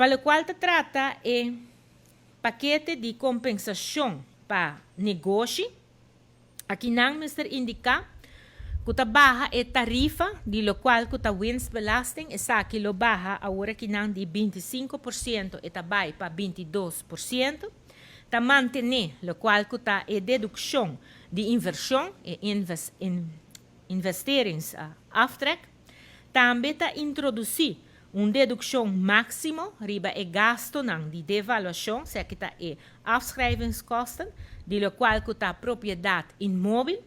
Pa loke ta trata e pakete di kompensacion pa negoshi, aki nan mester indiká ku ta baha e tarifa di loke ku ta winstbelasting, esaki lo baha awor akinan di 25% e ta bai pa 22%, ta mantené loke ku ta e dedukshon di invershon, e investeringsaftrek, tambe ta introdusí un dedukshon máksimo riba e gastonan di devaluashon, esaki ta e afschrijvingskosten, di loke ku ta propiedat inmóbil,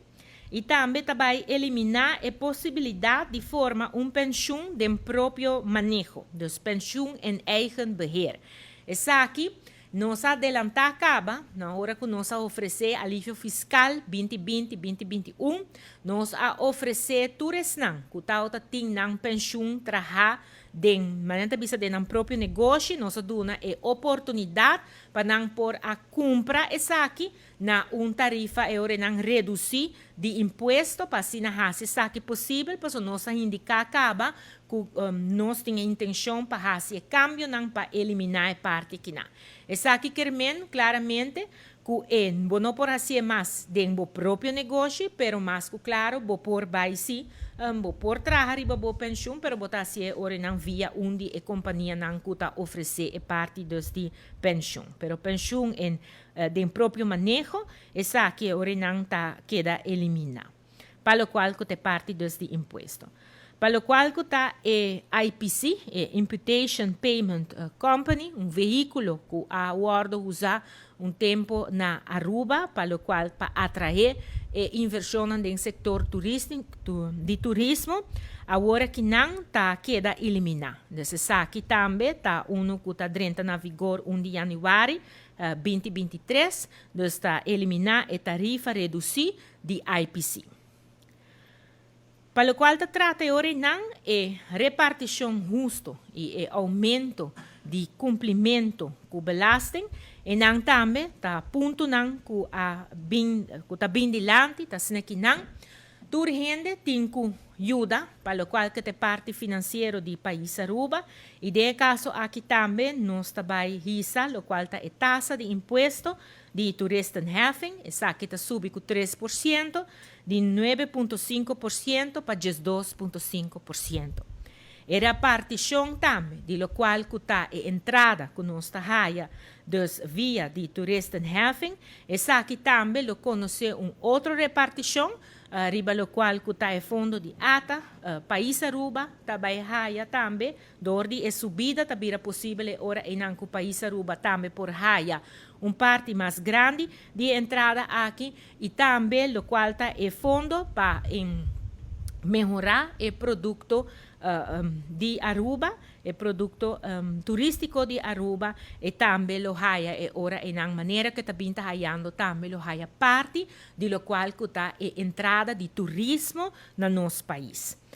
i tambe ta bai eliminá e posibilidat di forma un penshun den propio maneho, dus pensioen in eigen beheer. Esaki, nos a adelantá kaba, na ora ku nos a ofresé alivio fiskal 2020-2021, nos a ofresé tur esnan ku tabatin nan penshun trahá den, manera bisa, den nan propio negoshi, nos a duna e oportunidat pa nan por a kumpra esaki na un tarifa e ora nan redusí di impuesto pa asina hasi esaki posibel, paso nos a indiká kaba ku nos tin intenshon pa hasi kambionan pa eliminá e parti akinan. Esaki ke men klaramente ku e bo no por hasi mas den bo propio negoshi, pero mas ku klaro, bo por bai si, bo por traha riba bo penshun, pero bo ta hasi ora nan via un di e kompanianan ku ta ofresé e parti dus di penshun. Pero penshun den propio maneho, esaki ora nan ta keda eliminá. Pa loke ku ta parti dus di impuesto. Pa loke ku ta e IPC, e Imputation Payment Company, un vehíkulo ku a wòrdu usá un tempu na Aruba, pa loke pa atraé e invershon den sektor turístiko, di turismo, awor akinan ta keda eliminá. Dus esaki tambe ta uno ku ta drenta na vigor 1 di yanüari 2023, dus ta eliminá e tarifa redusí di IPC. Pa loke ta trata nan e repartishon hustu i e oumento di kumplimentu ku belasting i nan tambe ta puntonan ku a bin ku ta bin dilanti, ta asina ku nan tur hende tin ku yuda pa loke ta parti finansiero di pais Aruba i den e kaso aki tambe nos ta bai hisa loke ta e tasa di impuesto di toeristenheffing, esaki ta subi ku 3% di 9,5% pa 12,5%. E repartishon tambe, di loke ku ta e entrada ku nos ta haya, dus via di toeristenheffing, esaki tambe lo konosé un otro repartishon, riba loke ku ta e fondo di ATA, pais Aruba, tambe haya tambe, dor di e subida ta bira posibel ora einan ku pais Aruba tambe por haya un parti mas grandi di entrada aki i tambe loke ta e fondo pa mehorá e produkto di Aruba, e produkto turístiko di Aruba, i tambe lo haya e ora einan manera ku ta bin ta hayando tambe lo haya parti di loke ku ta e entrada di turismo na nos pais.